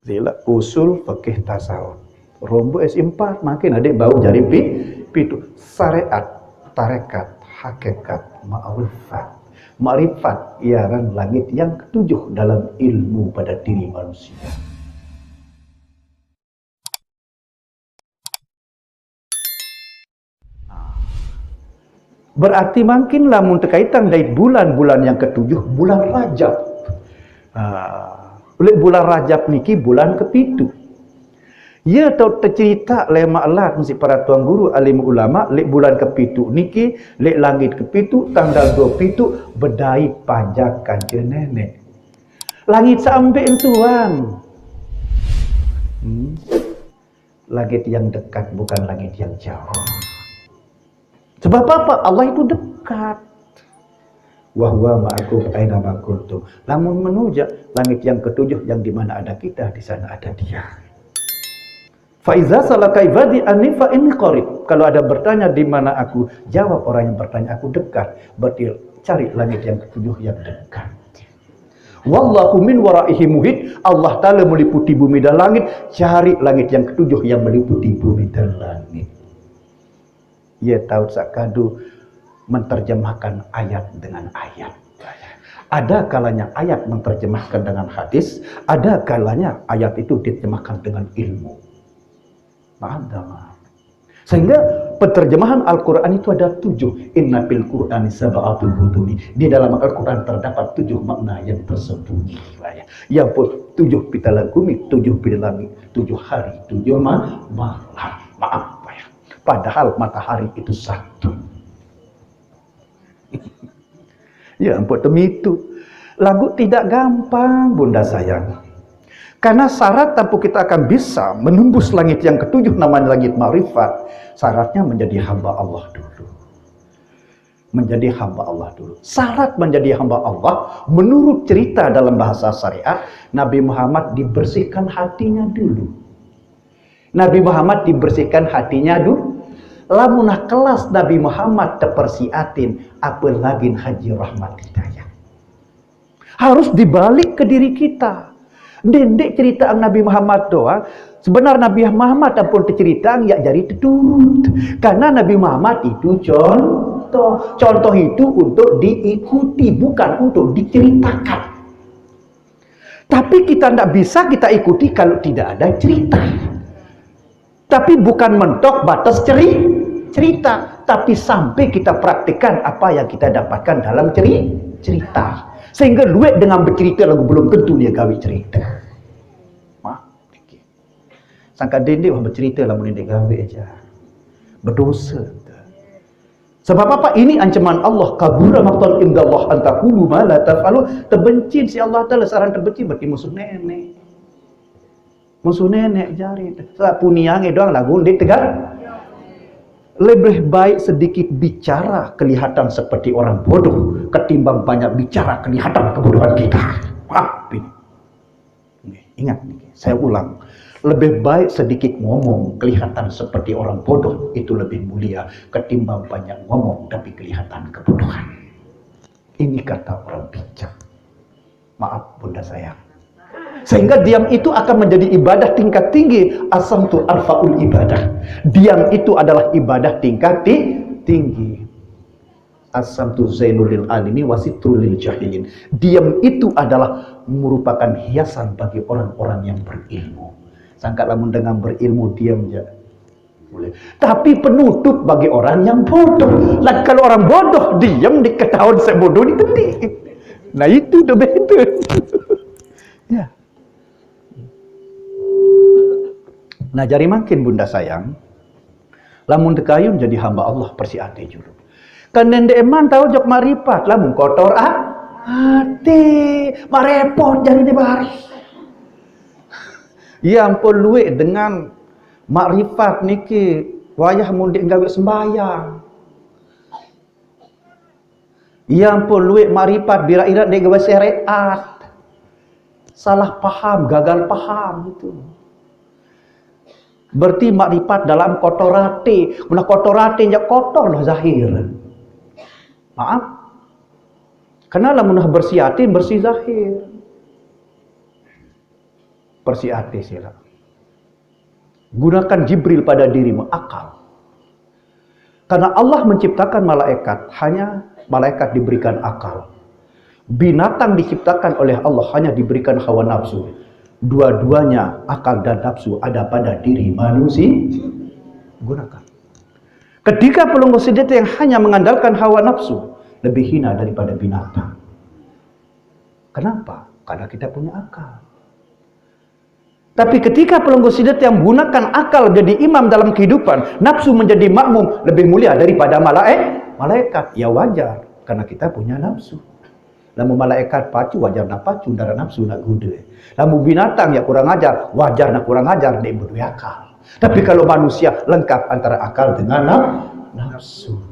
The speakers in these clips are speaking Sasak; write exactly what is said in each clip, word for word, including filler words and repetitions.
Sila usul, fikih, tasawuf. Rombo S empat, makin adik bau jari pi, pitu. Syariat, tarekat, hakikat, ma'rifat. Ma'rifat iaran langit yang ketujuh dalam ilmu pada diri manusia. Berarti makin lamun terkaitan dari bulan-bulan yang ketujuh, bulan Rajab. Ah, oleh bulan Rajab niki bulan kepitu. Ya, tau tercerita lemak lat mesti para tuan guru, alim ulama, lek bulan kepitu niki, lek langit kepitu, tanggal dua pitu, bedai panjak kanca nenek. Langit sampai tuan. Hmm. Langit yang dekat, bukan langit yang jauh. Sebab apa? Allah itu dekat. Wa huwa ma'akum aina ma kuntum. Lamun menuju langit yang ketujuh, yang di mana ada kita, di sana ada Dia. Fa iza salaka ibadi anni fa inni qarib. Kalau ada bertanya di mana aku, jawab orang yang bertanya, aku dekat. Berarti cari langit yang ketujuh yang dekat. Wallahu min waraihi muhit. Allah Ta'ala meliputi bumi dan langit. Cari langit yang ketujuh yang meliputi bumi dan langit. Ya, tahu sakadu menterjemahkan ayat dengan ayat. Ada kalanya ayat menterjemahkan dengan hadis, ada kalanya ayat itu diterjemahkan dengan ilmu. Paham tak, maaf? Sehingga penerjemahan Al-Quran itu ada tujuh. Inna fil Qur'ani sab'atu butuni. Di dalam Al-Quran terdapat tujuh makna yang tersembunyi. Ya, pun tujuh pita langit, tujuh pita langit, tujuh hari, tujuh ma malam. Maaf, ya. Padahal matahari itu satu. Ya ampun, demi itu. Lagu tidak gampang, Bunda sayang. Karena syarat tanpa kita akan bisa menembus langit yang ketujuh, namanya langit ma'rifat, syaratnya menjadi hamba Allah dulu. Menjadi hamba Allah dulu. Syarat menjadi hamba Allah, menurut cerita dalam bahasa syariat, Nabi Muhammad dibersihkan hatinya dulu. Nabi Muhammad dibersihkan hatinya dulu. Lamunah kelas Nabi Muhammad tepersiatin, apalagi Haji Rahmat Hidayat. Harus dibalik ke diri kita. Dendek cerita Nabi Muhammad doang. Sebenar Nabi Muhammad ampun cerita, ya, jadi terturut. Karena Nabi Muhammad itu contoh. Contoh itu untuk diikuti, bukan untuk diceritakan. Tapi kita tidak bisa kita ikuti kalau tidak ada cerita. Tapi bukan mentok batas ceri cerita, tapi sampai kita praktikkan apa yang kita dapatkan dalam ceri cerita. Sehingga luwek dengan bercerita lagu belum tentu dia gawe cerita. Wah, sangka dendek wah bercerita lamun dendek gawe aja. Berdosa. Sebab apa? Ini ancaman Allah. Kabura maqtan indallah an taqulu ma la taf'alun. Terbenci si Allah Ta'ala, saran terbenci berarti musuh nenek. Musuh nenek jari. Salah puniange doang lagu ndik tegal. Lebih baik sedikit bicara kelihatan seperti orang bodoh ketimbang banyak bicara kelihatan kebodohan kita. Wah, ini. Ingat nih, saya ulang. Lebih baik sedikit ngomong kelihatan seperti orang bodoh, itu lebih mulia ketimbang banyak ngomong tapi kelihatan kebodohan. Ini kata orang bijak. Maaf, Bunda sayang. Sehingga diam itu akan menjadi ibadah tingkat tinggi. As-samtu arfa'ul ibadah. Diam itu adalah ibadah tingkat ti tinggi. As-samtu zainul lil alimi wa sitrul lil jahilin. Diam itu adalah merupakan hiasan bagi orang-orang yang berilmu. Sangka lamun dengan berilmu diam aja. Boleh. Tapi penutup bagi orang yang bodoh. Lah kalau orang bodoh diam, diketahuan saya bodoh, ditetik. Nah, itu the better. Ya. Nah, jari makin Bunda sayang, lamun tekayun jadi hamba Allah, persiate julu. Kan nende eman tahu jok maripat, lamun kotor ah, ati, marepot jari di baris. Ya ampun, luwek dengan makrifat niki wayah mun ndeq gawe sembahyang. Ya ampun, luwek makrifat bira-ira ndeq gawe syariat. Salah paham, gagal paham itu. Berarti makrifat dalam kotor ati. Mun kotor ati, ya kotor lah zahir. Maaf. Karena lamun bersih ati, bersih zahir. Bersih hati sila. Gunakan Jibril pada dirimu, akal. Karena Allah menciptakan malaikat, hanya malaikat diberikan akal. Binatang diciptakan oleh Allah, hanya diberikan hawa nafsu. Dua-duanya, akal dan nafsu, ada pada diri manusia. Gunakan. Ketika pelungguh sejati yang hanya mengandalkan hawa nafsu, lebih hina daripada binatang. Kenapa? Karena kita punya akal. Tapi ketika pelungguh sejati yang menggunakan akal jadi imam dalam kehidupan, nafsu menjadi makmum, lebih mulia daripada malaik, malaikat. Ya wajar, karena kita punya nafsu. Lamun malaikat pacu, wajar nak pacu, ndak nafsu nak gude. Lamun binatang ya kurang ajar, wajar nak kurang ajar, dia berduwe akal. Tapi kalau manusia lengkap antara akal dengan naf- nafsu.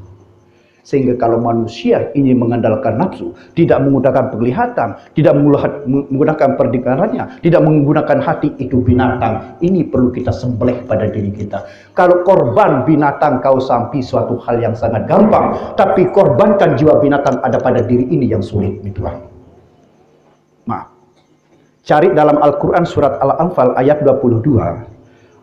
Sehingga kalau manusia ini mengandalkan nafsu, tidak menggunakan penglihatan, tidak menggunakan pendengarannya, tidak menggunakan hati, itu binatang. Ini perlu kita sembelih pada diri kita. Kalau korban binatang kau sampi suatu hal yang sangat gampang, tapi korbankan jiwa binatang ada pada diri ini yang sulit, Tuhan. Maaf. Cari dalam Al-Quran surat Al-Anfal ayat dua puluh dua.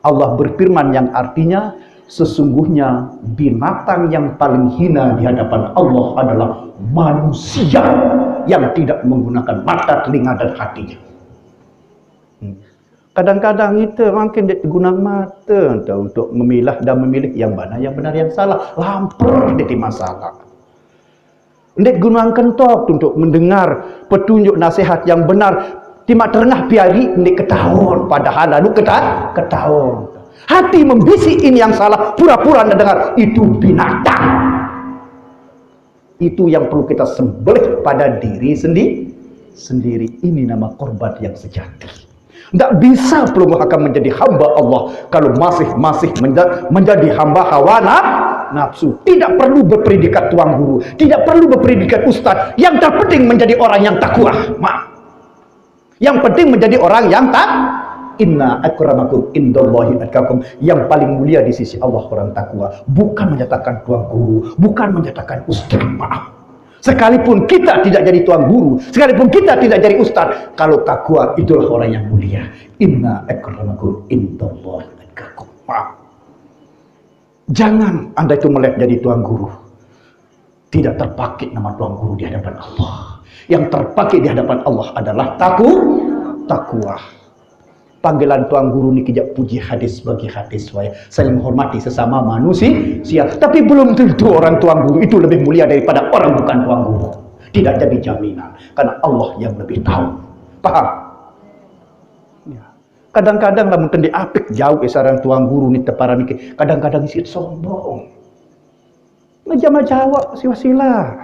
Allah berfirman yang artinya, sesungguhnya binatang yang paling hina di hadapan Allah adalah manusia yang tidak menggunakan mata, telinga, dan hatinya. Hmm. Kadang-kadang kita mungkin dia guna mata untuk memilah dan memilih yang mana yang benar, yang salah. Lamper dia di masalah. Ndik gunang kentok untuk mendengar petunjuk nasihat yang benar. Timak terengah piari ndik ketahuan, padahal lalu keta ketahuan. Hati membisik ini yang salah, pura-pura ndak dengar, itu binatang. Itu yang perlu kita sembelih pada diri sendi sendiri. Ini nama korban yang sejati. Tidak bisa pelungguh akan menjadi hamba Allah kalau masih masih menja- menjadi hamba hawa naf- nafsu. Tidak perlu berpredikat tuan guru, tidak perlu berpredikat ustaz. Yang terpenting menjadi orang yang takwa. Maaf. Yang penting menjadi orang yang tak Inna akramakum indallahi atqakum. Yang paling mulia di sisi Allah orang takwa. Bukan menyatakan tuan guru, bukan menyatakan ustaz. Maaf. Sekalipun kita tidak jadi tuan guru, sekalipun kita tidak jadi ustaz, kalau takwa itulah orang yang mulia. Inna akramakum indallahi atqakum. Maaf. Jangan anda itu melihat jadi tuan guru. Tidak terpakai nama tuan guru di hadapan Allah. Yang terpakai di hadapan Allah adalah taku, takwa. Panggilan tuan guru niki jak puji hadis bagi hadis wae. Saling menghormati sesama manusia. Tapi belum tentu orang tuan guru itu lebih mulia daripada orang bukan tuan guru. Tidak jadi jaminan. Karena Allah yang lebih tahu. Paham? Ya. Kadang-kadang lamun tende apik jauh sareng tuan guru ni teparan niki. Kadang-kadang isit sombong. Meja-meja awak siwa-sila.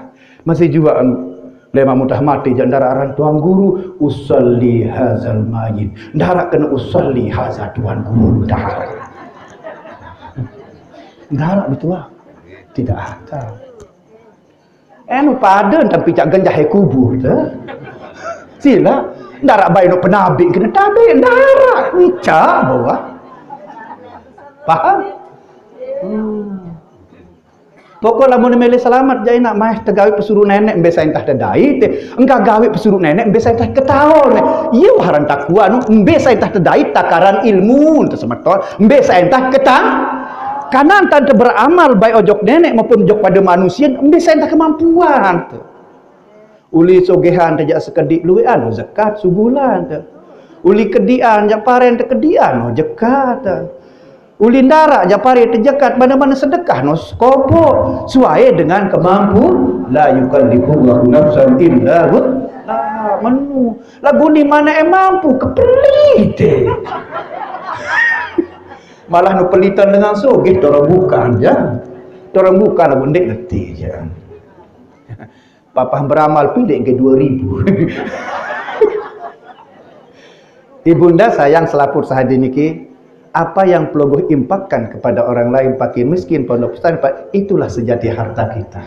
Masih juga anu, lema mudah mati jak ndara aran tuan guru, usalli hazal mayit. Ndara kena usalli haza tuan guru ndara. Ndara betul lah. Tidak ada. Anu pada tapi cak genjah kubur tu. Sila. Ndara baik nak penabi kena tabi ndara. Ncak bawa. Paham? Hmm. Pokok lamun milih selamat jai nak maeh tegawi pesuruh nenek mbesa entah tedai te. Engka gawi pesuruh nenek mbesa entah ketaon. Iya waharan takwa nu mbesa entah tedai takaran ilmu entah semeton mbesa entah ketang kanan tante beramal baik ojok nenek maupun ojok pada manusia mbesa entah kemampuan te. Uli sogehan te jak sekedik luwean zakat subulan te. Uli kedian jak paren te kedian no jekat te. Uli ndara jak pare tejekat mana-mana sedekah no skopo suai dengan kemampu la yukallifullahu nafsan illa wus'aha menu lagu ni mana e mampu kepelite malah nu pelitan dengan sogeh dorong bukan ya dorong bukan lagu ndik ngerti ya Papa beramal pilih ke dua ribu. Ibunda sayang selaput sahadi niki, apa yang pelogoh impakkan kepada orang lain pakai miskin pondok pesantren Pak, itulah sejati harta kita.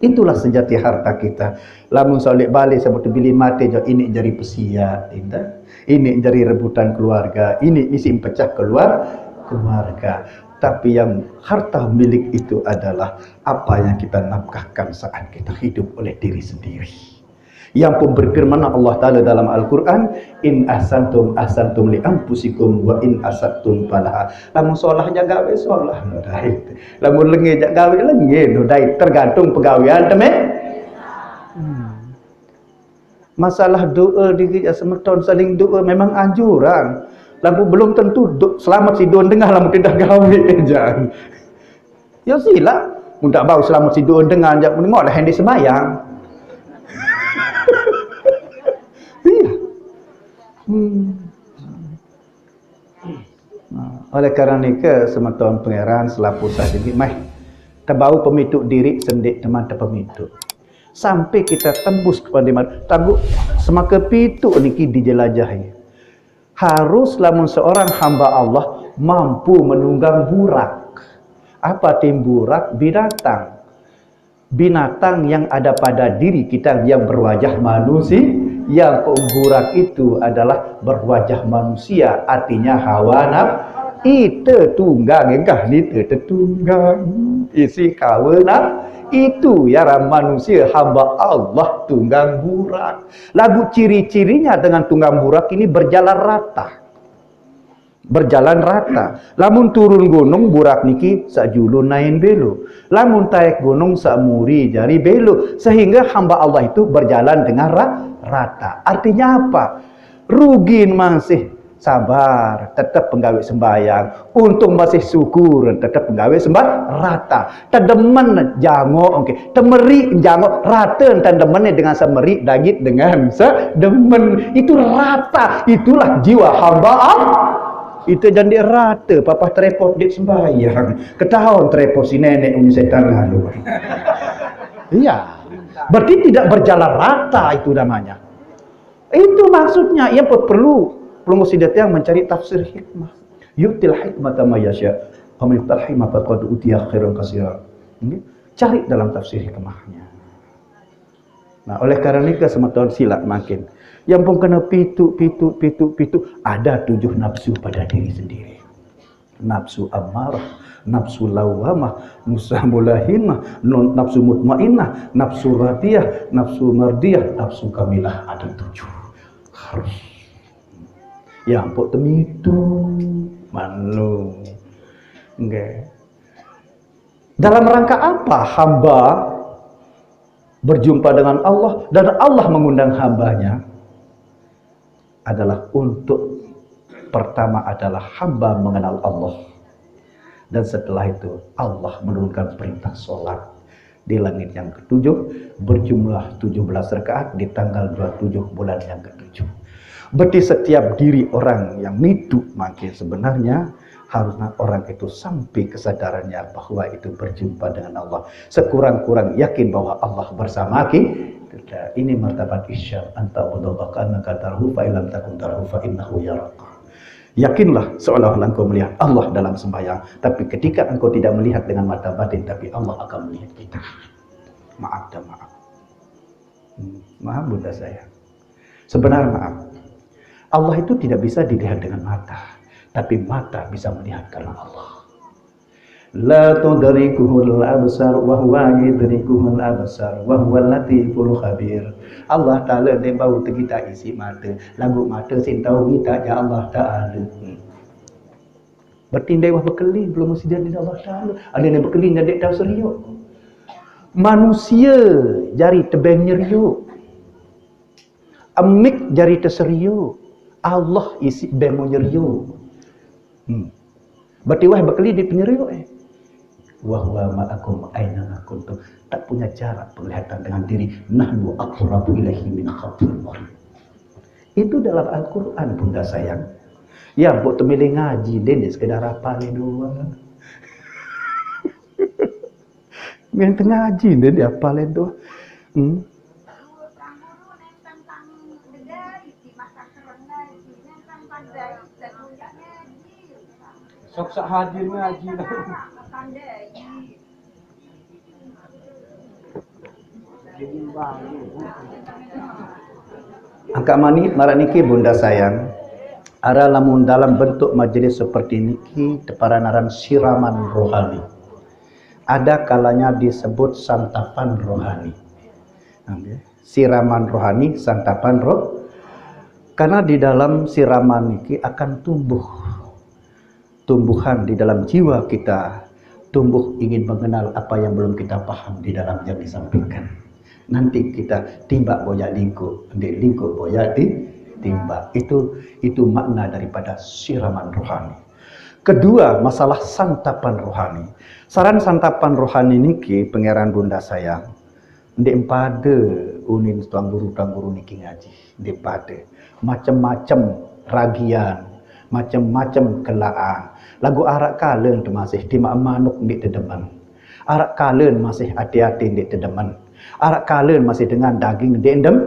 Itulah sejati harta kita. Lamun solik balik sebut bili mati jo ini jadi pesiat, indah. Ini jadi rebutan keluarga, ini isi pecah keluar keluarga. Tapi yang harta milik itu adalah apa yang kita nafkahkan saat kita hidup oleh diri sendiri. Yang pun berfirman Allah Ta'ala dalam Al-Quran, "In ahsantum ahsantum li anfusikum wa in asatum falaha." Lamun solah, jaga gawe solah. Lamun lenge, jaga gawe lenge. Tergantung pegawaian temen. Hmm. Masalah doa di gereja semeton, saling doa memang anjuran. Lagu belum tentu do, selamat si don dengar lamun tidak gawe. Jangan. Ya sila, mun tak bau selamat si don dengar, jak mun mau lah hendak sembahyang. Iya. Hmm. Nah, oleh karena nika semeton pangeran selaku sadini meh tebau pemituk diri sendik teman tepemituk. Sampai kita tembus kepada mana? Tagu semaka pitu niki dijelajahi. Harus lamun seorang hamba Allah mampu menunggang burak. Apa tim burak? Binatang. Binatang yang ada pada diri kita yang berwajah manusia, yang pemburak itu adalah berwajah manusia, artinya hawa nafsu. Ite tunggang, engkah nite tetunggang. Isi kawa nafsu. Itu ya manusia hamba Allah tunggang burak. Lagu ciri-cirinya dengan tunggang burak ini berjalan rata. Berjalan rata. Lamun turun gunung, burak niki sajulu nain belo. Lamun taek gunung, samuri jari belo. Sehingga hamba Allah itu berjalan dengan ra- rata. Artinya apa? Rugin masih sabar, tetap penggawe sembahyang. Untung masih syukur, tetap penggawe sembahyang rata. Tedemen jangok, oke. Temeri jangok, rata tedemen dengan semeri, dagit dengan sedemen. Itu rata. Itulah jiwa hamba Allah. Itu jadi rata, papa terepot di sembahyang. Ketahuan terepot si nenek umi setan lalu. Iya. Berarti tidak berjalan rata itu namanya. Itu maksudnya. Ia perlu, perlu mesti datang mencari tafsir hikmah. Yu'til hikmata may yasha. Wa may yu'tal hikmata faqad utiya khairan katsira. Ini cari dalam tafsir hikmahnya. Nah, oleh karena itu semeton sila makin. Yang pun kena pitu, pitu, pitu, pitu, ada tujuh nafsu pada diri sendiri. Nafsu amarah, nafsu lawamah, nafsu mulahimah, non- nafsu mutmainnah, nafsu radiyah, nafsu mardiyah, nafsu kamilah, ada tujuh. Harus. Ya ampun, temitu. Manu. Nggih. Dalam rangka apa hamba berjumpa dengan Allah dan Allah mengundang hambanya? Adalah untuk pertama adalah hamba mengenal Allah. Dan setelah itu Allah menurunkan perintah sholat di langit yang ketujuh, berjumlah tujuh belas rakaat di tanggal dua puluh tujuh bulan yang ketujuh. Berarti setiap diri orang yang mitu makin sebenarnya harusnya orang itu sampai kesadarannya bahwa itu berjumpa dengan Allah. Sekurang-kurang yakin bahwa Allah bersama kita. Ini martabat ihsan, anta budallaha ka'annaka tarahu, fa illam takun tarahu fa innahu yaraka. Yakinlah seolah-olah engkau melihat Allah dalam sembahyang, tapi ketika engkau tidak melihat dengan mata batin, tapi Allah akan melihat kita. Maaf dan maaf. Hmm, maaf bunda saya. Sebenarnya maaf. Allah itu tidak bisa dilihat dengan mata, tapi mata bisa melihat karena Allah. La tudrikuhul absar wa huwa yudrikuhul absar wa huwa latiful khabir. Allah Ta'ala dia bau tegita isi mata. Lagu mata sintau kita ya Allah Ta'ala. Hmm. Bertindai wah bekeli belum mesti jadi Allah Ta'ala. Ada yang bekeli nggak tahu serius. Manusia jari tebeng nyeriuk. Amik jari terseriuk. Allah isi bemo nyeriuk. Hmm. Berarti wah bekeli di penyeriuk eh. Wa huwa ma'akum aina ma kuntum. Tak punya jarak penglihatan dengan diri. Nahnu aqrabu ilaihi min hablil warid. Itu dalam Al-Quran, bunda sayang. Ya, buat temilih ngaji, dia sekedar apa doang. Yang ngaji dia dia apa doang. Hmm? Sok sak hadir ngaji lah. Angka mani marak niki bunda sayang. Ara lamun dalam bentuk majelis seperti niki teparan aran siraman rohani. Ada kalanya disebut santapan rohani. Nggih. Siraman rohani, santapan roh. Karena di dalam siraman niki akan tumbuh tumbuhan di dalam jiwa kita, tumbuh ingin mengenal apa yang belum kita paham di dalam yang disampaikan. Nanti kita timbak boya lingkup, di lingkup boya di timbak. Itu itu makna daripada siraman rohani. Kedua, masalah santapan rohani. Saran santapan rohani niki, Pangeran Bunda sayang, ndeq pade unin tuan guru, tuan guru niki ngaji, ndeq pade. Macem-macem ragian, macem-macem kelaan. Laguq araq kalen temasih timaq manuk ndeq tedemen. Araq kalen masih ate-ate ndeq tedemen. Araq kalen masih dengan daging ndeq dem-,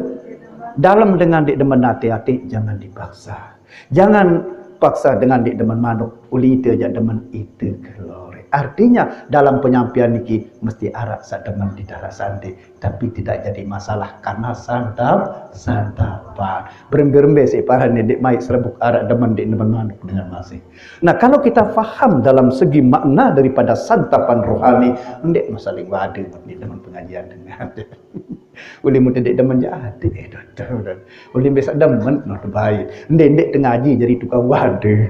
dalem dengan ndeq demen ate-ate, jangan dipaksa. Jangan paksa dengan ndeq demen manuk, uli ite jaq demen ite kelore. Artinya, dalam penyampaian niki mesti araq saq demen di darah sande, tapi tidak jadi masalah karena santap, santapan. Berembe-rembe siq paranne ndeq maiq serebuk araq demen ndeq demen manuk dengan masih. Nah, kalau kita faham dalam segi makna daripada santapan rohani, ndeq masalah wade ndeq demen pengajian dengan. Ulih mun ndeq demen jaq adeq, eh, dah, dah, dah. Ulih mbe saq demen, noh, tebaik. Ndeq, ndeq tengaji jari tukang wade.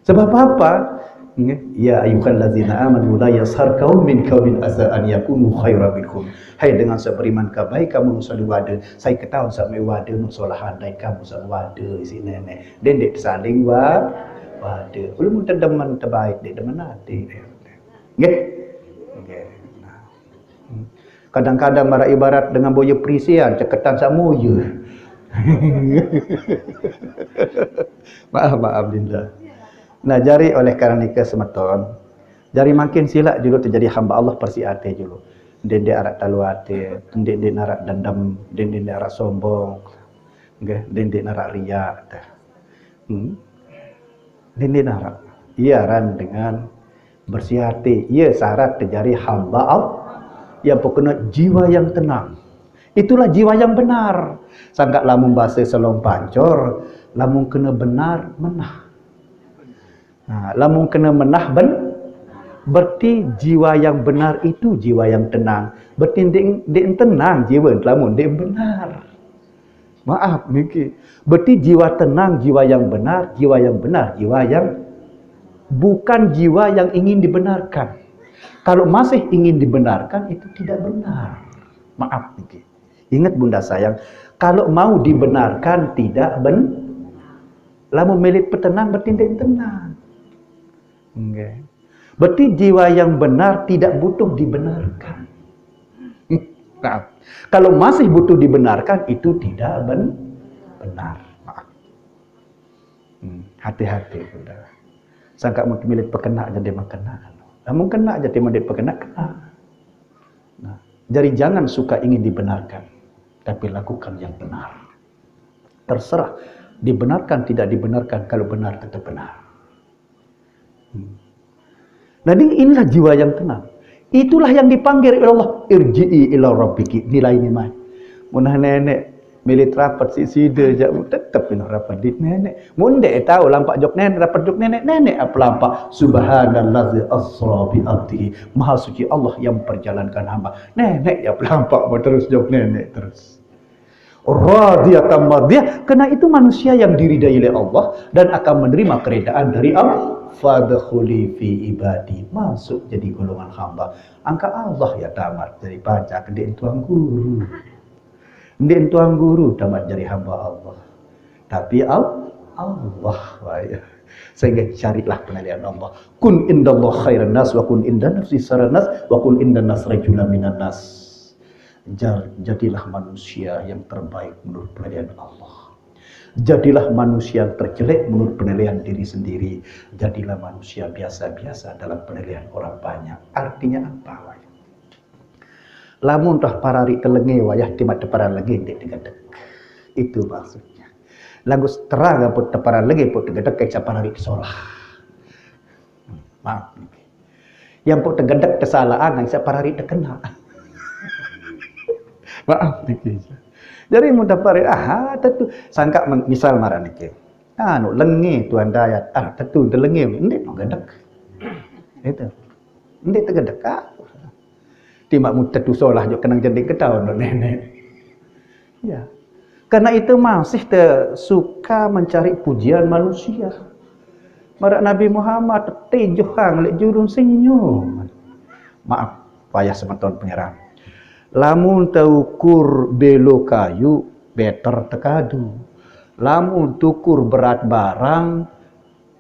Sebab apa? Nggih, "Ya ayyuhallazina amanu la yashar qaum min qaumin asa an yakunu khairan minhum." Hai dengan saq beriman, kabai kamu nusali wade, sai ketaun saq meq wade nu solahan dait kamu saq wade isiq neneq. Ndeq, ndeq saling wa-, wade. Ulih mun tedemen tebaik, ndeq demen adeq. Nggih? Nggih. Nah. Kadang-kadang maraq ibarat dengan boye perisian, ceketan saq moye. Maaf, maaf, Dinda. Nah, jari oleh karena nike semeton, jari mangkin silaq julu terjadi hamba Allah bersih ate julu. Ndeq-ndeq araq talu ate, ndeq-ndeq araq dendem, ndeq-ndeq araq sombong, nggih, ndeq-ndeq araq riak. Hmm? Ndeq-ndeq araq. Ie aran dengan bersih ate. Ie syarat terjadi hamba Allah. Yang pokoknya jiwa yang tenang. Itulah jiwa yang benar. Sangkaq lamun base selong pancor, lamun kena benar, menah. Nah, lamun kena menah ben-, berarti jiwa yang benar itu jiwa yang tenang. Berarti ndeq, ndeq tenang jiwa lamun ndeq benar. Maaf niki. Berarti jiwa tenang, jiwa yang benar, jiwa yang benar, jiwa yang bukan jiwa yang ingin dibenarkan. Kalau masih ingin dibenarkan, itu tidak benar. Maaf niki. Ingat Bunda sayang, kalau mau dibenarkan tidak ben-, lamun mele petenang berarti ndeq tenang. Nggih. Berarti jiwa yang benar tidak butuh dibenarkan. Nah, kalau masih butuh dibenarkan, itu tidak ben-, benar. Maaf. Hmm, hati-hati, Bunda. Sangkaq mun mele pekenak jadi mekenak. Lamun kenak jadi mele pekenak, kenak. Nah, jadi jangan suka ingin dibenarkan, tapi lakukan yang benar. Terserah, dibenarkan tidak dibenarkan, kalau benar tetap benar. Hmm. Nah, ini, inilah jiwa yang tenang. Itulah yang dipanggil oleh Allah, "Irji'i ila rabbiki." Nilai ini mai. Mun neneq mele rapet siq side jaq, tetep ino rapet dit neneq. Mun ndeq tao lampaq jok neneq, rapet jok neneq, neneq ape lampaq, "Subhanallazi asra bi abdihi." Maha suci Allah yang memperjalankan hamba. Neneq ape lampaq mau terus jok neneq terus. Radiyatan mardiyah, karena itu manusia yang diridai oleh Allah dan akan menerima keridaan dari Allah. "Fadkhuli fi ibadi." Masuk jadi golongan hamba. Angkaq Allah ya tamat jadi pacak ndeq tuan guru. Ndeq tuan guru tamat jadi hamba Allah. Tapi Al-, Allah, wah, ya. Sehingga carilah penilaian Allah. "Kun indallah khairan nas, wa kun inda nafsi syarran nas, wa kun inda nas rajulan minan nas." Jar-, jadilah manusia yang terbaik menurut penilaian Allah. Jadilah manusia yang terjelek menurut penilaian diri sendiri. Jadilah manusia biasa-biasa dalam penilaian orang banyak. Artinya apa, Wak? Lamun toh parariq telenge wayah timaq teparan lenge ndeq tegedek. Itu maksudnya. Laguq terang ampun teparan lenge pun tegedek, kaisaq parariq tesolah. Maaf. Yang pun tegedek tesalaqang, kaisaq parariq tekenaq. Maaf niki. Jari mun teparan, ah, tetu. Sangkaq men-, misal maraq niki. Anu, lenge tuan dayat. Ah, tetu, de lenge, ndeq no gedek. Itu. Ndeq tegedek, ah. Timbang mun tetu solah jok kenang jending ketahuan dok nenek. Ya. Karena itu masih te suka mencari pujian manusia. Maraq Nabi Muhammad tejohang leq julun senyum. Maaf, wayah semeton pengeran. Lamun teukur belo kayu, beter tekadu. Lamun tukur berat barang,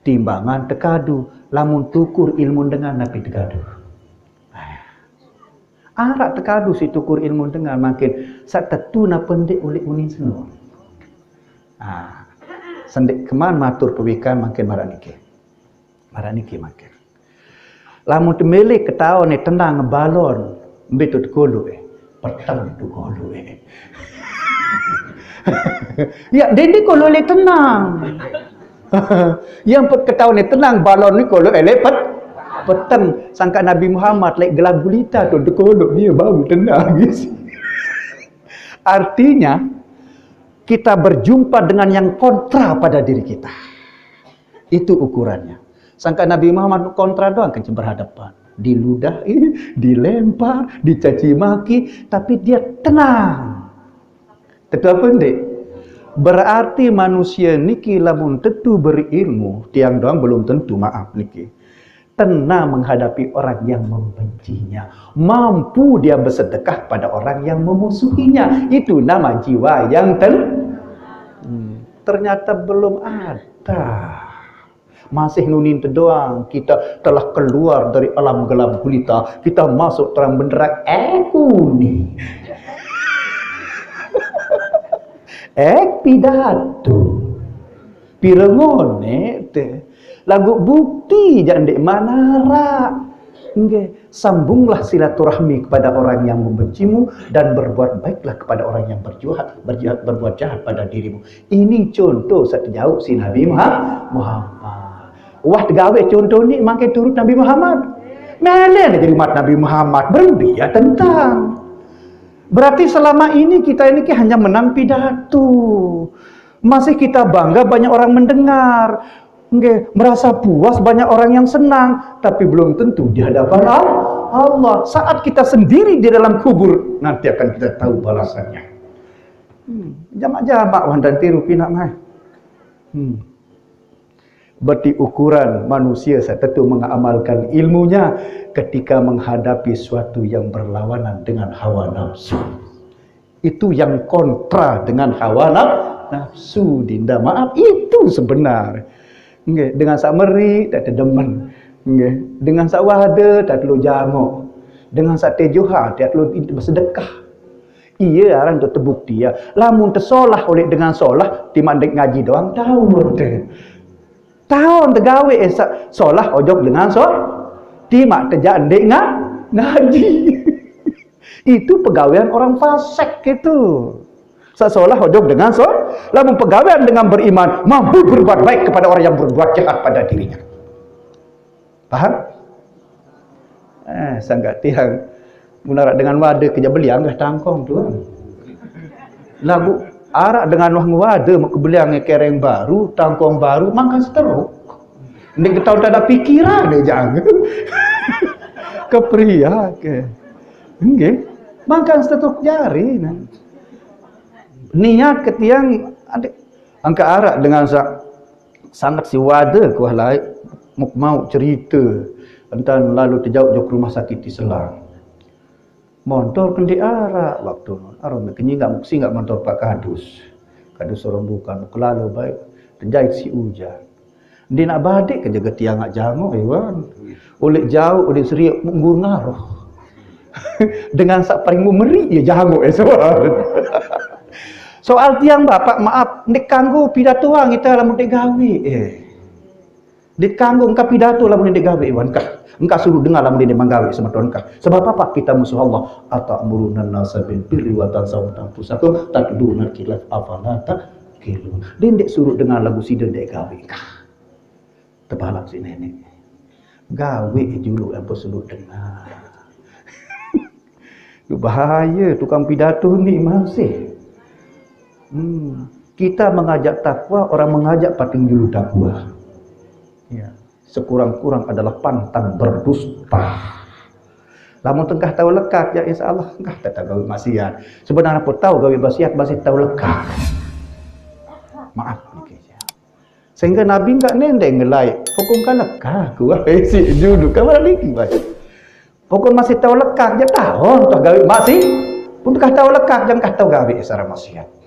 timbangan tekadu. Lamun tukur ilmun dengan, napi tekadu? Araq tekadu siq tukur ilmun dengan mangkin saq tetu napa ndeq uleq unin senun. Ah, sendeq keman matur pewikan mangkin maraq niki. Maraq niki mangkin. Lamun temele ketaone tenang balon, mbe to tekoloq, eh? Peteng to koloq, eh. Ya, dende koloq leq tenang. Yang pet ketaone tenang balon ni koloq leq pet peteng. Sangkaq Nabi Muhammad leq gelap gulita to tekoloq, dia baru tenang. Artinya, kita berjumpa dengan yang kontra pada diri kita. Itu ukurannya. Sangkaq Nabi Muhammad kontra doang kencing berhadapan. Diludahi, dilempar, dicaci maki, tapi dia tenang. Tetu apa ndeq? Berarti manusia niki lamun tetu berilmu, tiang doang belum tentu, maaf niki. Tenang menghadapi orang yang membencinya, mampu dia bersedekah pada orang yang memusuhinya. Itu nama jiwa yang ten. Hmm, ternyata belum ada. Masih nunin tedoang, kita telah keluar dari alam gelap gulita, kita masuk terang benderang. Eh, uni. Eh, pidato. Pire ngoneq te. Laguq bukti jaq ndeqman araq. Nggih, sambunglah silaturahmi kepada orang yang membencimu dan berbuat baiklah kepada orang yang berjuhat, berjahat, berbuat jahat pada dirimu. Ini contoh saq tejauq siq Nabi Muha-, Muhammad. Wah, tegaweq contoh ni mangkin turut Nabi Muhammad. Mele ne jari umat Nabi Muhammad, berembe ya tentang. Berarti selama ini kita ini ki hanya menang pidato. Masih kita bangga banyak orang mendengar. Nggih, merasa puas banyak orang yang senang, tapi belum tentu di hadapan Al-, Allah. Saat kita sendiri di dalam kubur, nanti akan kita tahu balasannya. Hmm, jamak-jamak wah ntan tiru pinaq mai. Hmm. Berarti ukuran manusia saq tetu mengamalkan ilmunya ketika menghadapi suatu yang berlawanan dengan hawa nafsu. Itu yang kontra dengan hawa naf-, nafsu, Dinda. Maaf, itu sebenar. Nggih, dengan saq meri, tak tedemen. Nggih, dengan saq wade, tak telu jangok. Dengan saq tejoha, tak telu bersedekah. Iya, aran tu tebukti ya. Lamun tesolah oleh dengan solah, timaq ndeq ngaji doang taun te. Taun tegawe eh, sa-, solah ojok dengan so-, timaq tejaq ndeq nga-, ngaji. Itu pegawean orang fasik itu. Saq solah ojok dengan so-, lamun pegawean dengan beriman, mampu berbuat baik kepada orang yang berbuat jahat pada dirinya. Paham? Eh, sangkaq tiang mun araq dengan wade kejaq beliang gah tangkong tu. Laguq araq dengan wah ngewade muk beliang kereng baru, tangkong baru, mangkan seteruk. Ndeq ketaun tak ada pikiran deh jang. Kepriak ke. Nggih. Mangkan seteruk jari nah. Niat ke tiang adeq angkat araq dengan sa-, sanget siq wade kuah laeq muk mauq cerite entan lalo tejauq jok rumah sakit ti Selang. Montor ke ndeq araq waktu no. Aron meq kenyingak muk singak montor Pak Kadus. Kadus Rombukan muk lalo baeq tejait siq ujan. Ndeq naq badeq ke jege tiang ngaq jangoq, Iwan. Uleq jauq, uleq serioq, muk ngur ngaroh. Dengan saq paling memeri ye jangoq, eh, soal. Soal tiang, Bapak, maaf, ndeq kanggo pidatoang ite lamun ndeq gawe, eh. Ndeq kanggo engka pidato lamun ndeq gawe, Iwan, kah. Engka suruq dengar lamun ndeq manggawe, semeton, kah. Sebab apa? Kita musuh Allah. "Atamuruna nasa bil birri wa tansawna anfusakum, tad'una khilaf, afala taqilun." Ndeq, ndeq suruq dengar lagu side ndeq gawe, kah. Tebalap siq neneq. Gawe juluq ampoq suruq dengar. Duh, bahaya tukang pidato ni masih. Hmm. Kita mengajak takwa, orang mengajak pating julu takwa. Ya, sekurang-kurang adalah pantang berdusta. Lamun tengkah tau lekak, ya insya Allah tengkah tetap gawe maksiat. Sebenarnya pun tau gawe maksiat, masih tau lekak. Maaf niki, ya. Sehingga Nabi enggak nendeng ngelai, pokok enggak lekak, gua si judul kamar lagi baca. Pokok masih tau lekak, ya tahun tuh gawe masih, pun tengkah tau lekak, jangan kah tau gawe secara maksiat.